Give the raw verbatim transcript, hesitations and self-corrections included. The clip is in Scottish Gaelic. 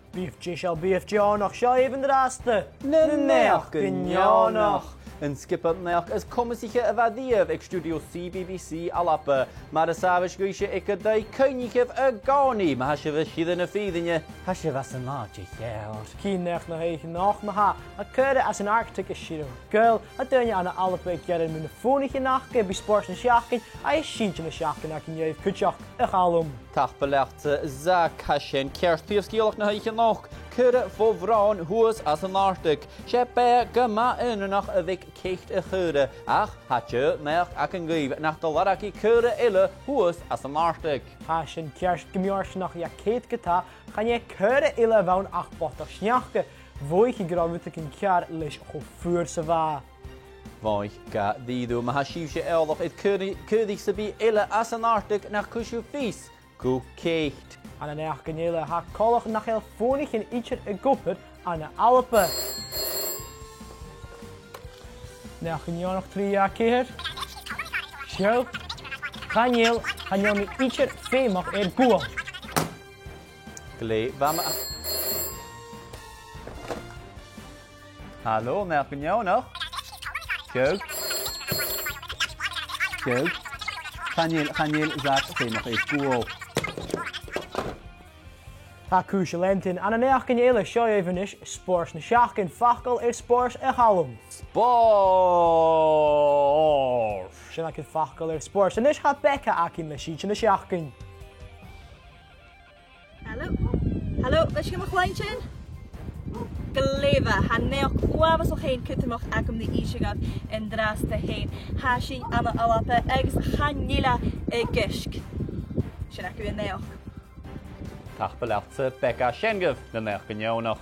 Bithibh deiseil, bithibh deònach, seo agaibh an-dràsta na Naidheachdan Neònach. An sgioba naidheachd as comasaiche a bha a-riamh aig stiùidio C B B C ALBA. Mar as àbhaist dhuibhse aig an taigh, cuimhnichibh an-còmhnaidh, ma tha sibh a' sireadh na fìrinn, tha sibh anns an àite cheart. Cìon-naidheachd na h-oidhche a-nochd, ma-thà, a' cur às an Arctic a' sireadh gaoil, a' daoine ann an Alba a' gearain mu na fònaichean aca, bidh Spòrs na Seachdain agus Sìde na Seachdain againn dhuibh cuideachd, a Chaluim. Tapadh leatsa, Zach, tha sin ceart. Prìomh sgeulachd na h-oidhche a-nochd, caora fo bhròn shuas às an Arctic. 'S e beatha gu math aonranach a bhiodh ceirt a' chaora, ach tha deagh naidheachd againn dhuibh nach do lorg i caora eile shuas às an Arctic. Tha sin ceart, gu mì-fhortanach, a' chiad, ge-tà, chan e caora eile a bh' ann ach bodach-sneachda. Mhothaich i gun robh rudeigin ceàrr leis cho fuar 's a bha. Mhothaich, gu dearbh, ma tha sibhse eòlach air caora, caora sam bith eile às an Arctic, nach cuir sibh fios gu ceirt. Ann an naidheachdan eile, tha coltach nach eil fònaichean idir ag obair ann an Alba. Naidheachdan Neònach trì a ceithir. Seo. Chan eil, chan eil mi idir feumach air gual. Glè mhath. Halò, Naidheachdan Neònach. Seo. Seo. Chan eil, chan eil Zach feumach air gual. Tha cùis a' leantainn. Ann an naidheachdan eile, seo agaibh a-nis Spòrs na Seachdain. Facal air spòrs, a Chaluim. Spòrs! Sin agaibh facal air spòrs. A-nis, tha Becca againn le Sìde na Seachdain. Halò? Halò, a bheil sibh gam chluinntinn? Glè mhath, tha naidheachd uabhasach fhèin cudromach agam ri innse dhuibh an-dràsta fhèin. Tha sinn ann an Alba agus chan eil e ag uisge. Sin agaibh an naidheachd. Tapadh leatsa, Becca, sin agaibh na Naidheachdan Neònach.